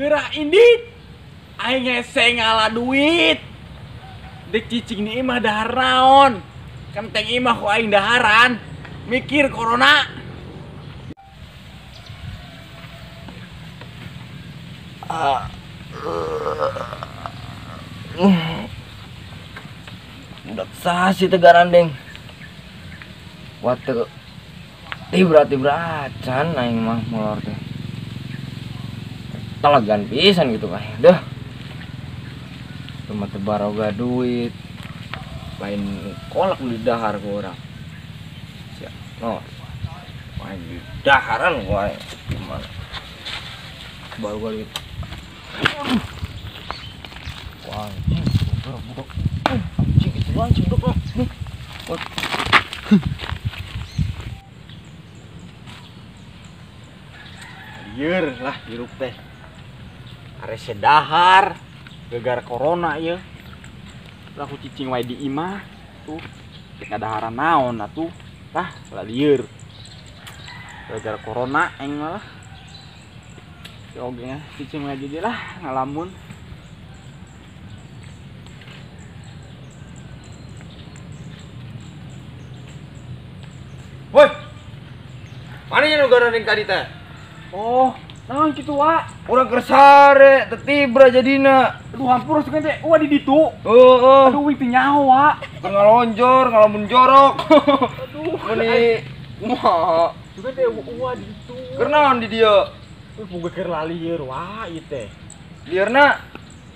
Geura indit. Aing hese ngala duit. Dek cicing di imah dahar naon. Kenteng imah ku aing daharan. Mikir corona. Budak sasi tegarandeng. Wate tibra-tibra acan aing mah molor teh. Telegan pisan gitu kayak. Duh. Cuma teu baroga duit. Lain kolak di dahar ku urang. Sia. No. Lain di daharan ku aing. Gimana? Baru duit. Wah, anjing, budak. Anjing itu anjing budak. Nih. Lieur lah hirup teh. Arese dahar gara-gara corona ieu. Lah ku cicing wae di imah tuh. Kita daharan naon atuh. Lah, lah lieur. Gara-gara corona aing mah lah. Oke ya, cicing wae jadi lah ngalamun. Woi. Mana yang nu garandeng tadi teh? Oh, naon kitu wa? Urang keur sare, teu tibra jadina. Aduh hampur sugan teh, wa di ditu. Heeh. Aduh wing teu nyaho wa. Keur ngalonjor, ngalamun jorok. Aduh, meuni kumaha? Sugan teh wa di ditu. Keur naon di dieu? Boga keur lalieur wa ieu teh. Lieurna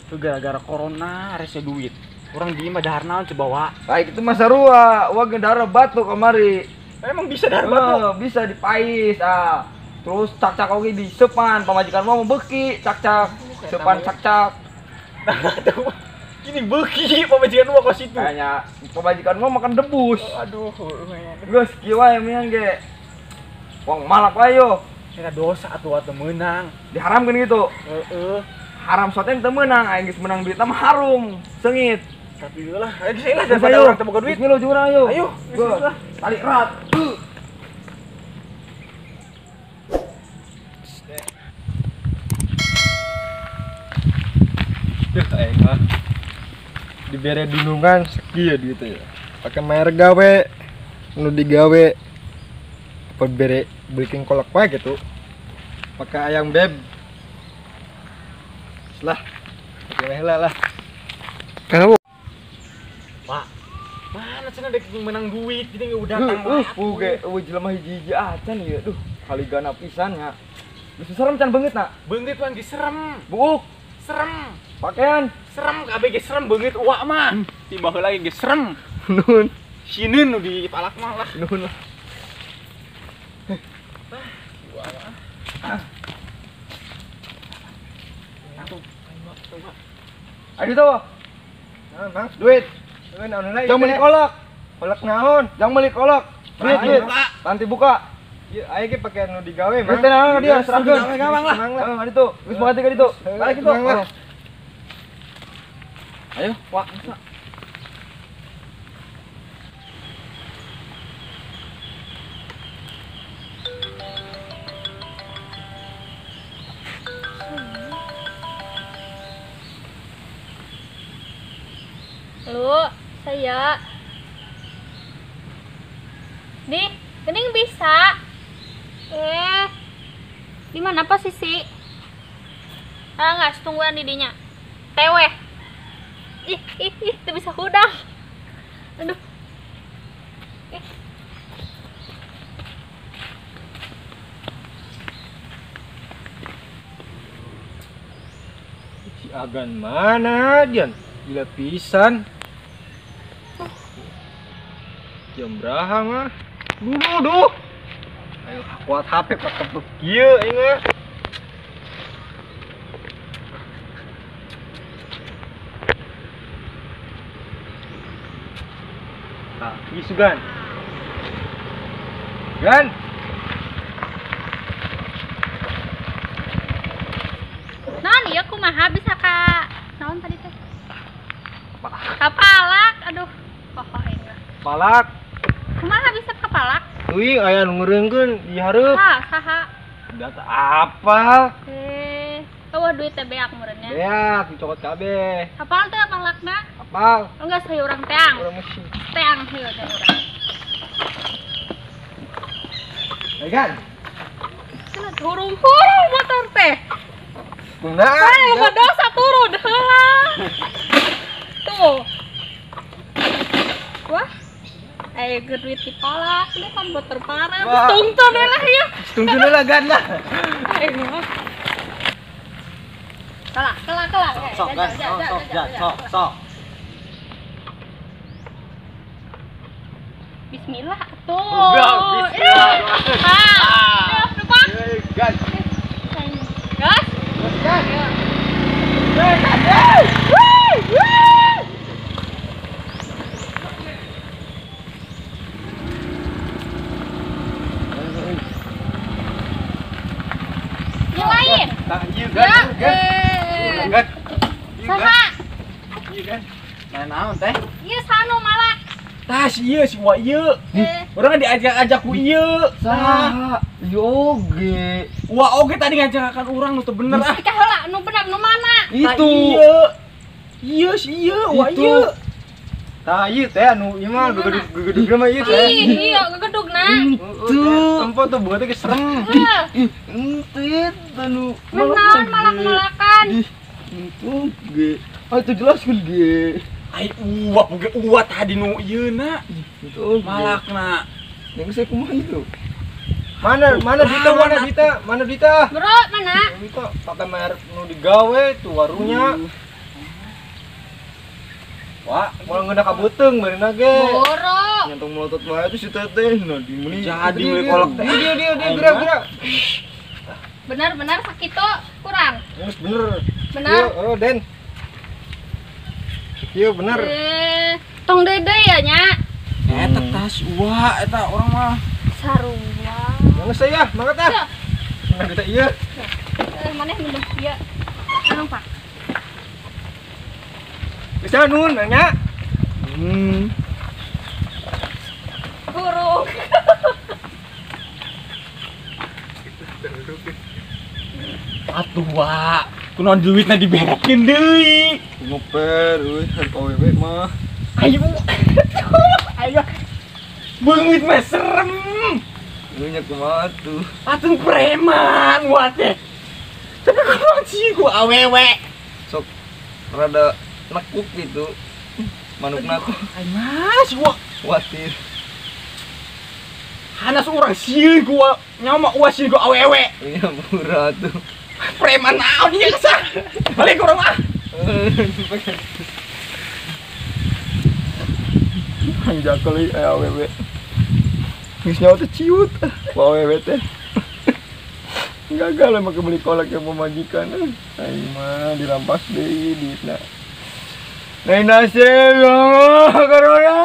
Tuh gara-gara corona rese duit. Urang di imah dahar naon coba wa? Baik itu mah sarua, wa ge dahar batu kamari. Emang bisa dahar batu? Bisa dipais ah. Terus cak-cak oge disepan, pamajikan mah mau beuki, cak-cak, sepan cak-cak. Nah, ini beuki pamajikan mah kos itu. Kayaknya pamajikan mah makan debus. Aduh, geus kieu wae mendingan ge. Wong malak wae yo. Eta dosa atuh atuh meunang. Diharamkeun gitu. Heeh. Haram sote teu meunang, aing geus meunang duitna mah harum, seungit. Tapi lah, ayo geus lah daripada urang teu boga duit. Ngilu jeung urang ayo. Ayo, geus lah. Tali erat. Duh, aing mah dibere dunungan sekieu duit ya. Pake mayar gawe, nu digawe apa bere belikin kolak wae gitu. Pake ayam beb. Lah, pake heula lah. Kenapa? Pak, mana cenah dek menang duit jadi enggak udah datang. Oke, eueuh jelema hiji-hiji acan ieu. Duh, kaligana pisan nya. Geus serem can beungeut na. Beungeut mah geus serem. Buuk. Serem. Pakaian serem kabeh geus serem beungeut uak mah. Tiba heula ge geus serem. Nuhun. Sineun nu dipalak mah lah. Nuhun lah. Ayo tuh. Nah, Mang, duit. Naon Jangan beli kolak. Kolak naon? Jangan beli kolak. Duit, duit. Nanti buka. Ieu aya ge pake nu digawe, Mang. Duit naon dia serahkeun. Gampang lah. Heeh, ditu. Geus buka tiga ditu. Balik itu. Ayo, Wak. Lu, saya. Nih, gening bisa. Di mana posisi? Ah, nggak, tungguan didinya. Teweh. Ih, ih, ih, itu bisa hudang. Aduh. Ih. Si Agan mana, Dian? Gila pisan. Jam berapa mah? Duh, duh. Ayo kuat HP pakai tuh. Kieu aing mah. Nah, ieu sugan. Gan. Naon ieu kumaha bisa ka naon tadi teh? Kapalak, aduh, pokok aing mah. Palak. Kumaha bisa kepalak? Wih, aya nu ngeureungkeun di hareup. Saha, saha? Data apa? Eueuh duit teh beak meureun nya. Beak dicokot kabeh. Hafal teh malakna? Hafal. Enggak saya urang teang. Urang musik. Teang heuh teh urang. Megan. Cenah hurung-hurung motor teh. Nah, loba dosa turun heula. Tuh. Wah. Ayo duit ditolak, ini kan motor parah. Tungtun lah ya. Tungtun lah gan lah. Ayo. Kelak, kelak, kelak. Sok, gan, sok, sok, sok, sok. Bismillah tuh. Bismillah. Ah. Gan. Gas. Gan. Yang lain. Tah ieu gan. Gan. Saha? Ieu gan. Mana naon teh? Ieu sanu malak. Tah si ieu si wa ieu. Urang diajak-ajak ku ieu. Saha? Ieu oge. Wa oge tadi ngajakan urang nu teu bener ah. Ika heula nu bener nu mana? Itu. Ieu si ieu wa ieu. Tah ieu teh anu ieu mah gegedug mah ieu teh. Ih, iya gegedugna. Itu. Tempo tuh buat teh serem. Ih, ente anu naon malak-malakan. Ih, itu ge. Ah itu jelaskeun ge. Ai uap ge uap tadi nu ieu na. Itu malakna. Yang saya kumaha itu? Mana mana Dita, mana Dita, mana Dita? Bro, mana? Dita pakai merek nu digawe tuh warungnya. Wah, mau ngeunah ka beuteung meureunna ge. Boro. Nyantong melotot wae tuh si teteh. Nah, di meuni. Jadi meuli kolak teh. Dia gerak-gerak. Benar-benar sakitu kurang. Geus bener. Benar. Oh, Den. Iya bener. Tong dede ya nya. Eta tas wah eta orang mah. Sarua. Yang saya mangkat ah. Nah, kita iya. Maneh mun ieu. Anu Pak. Bisa nun nanya. Burung. Atuh wa, kunaon duitna diberekeun deui. Ngoper euy, harga awewe mah. Ayo. Ayo. Beungit mah serem. Lu nya kumaha tuh? Atuh preman wa teh. Tapi kunaon sih ku awewe? Sok rada nekuk gitu. Manukna tuh. Ay mas, wah khawatir. Hanas urang sieun ku nyawa uas sieun ku awewe. Iya murah tuh. Preman naon ieu sah. Balik urang ah. Anjakal euy awewe. Geus nyawa teh ciut. Ku awewe teh. Gagal emang beli kolak yang pemajikan. Aing mah dirampas deui duitna. Lain nasib ya Allah, corona.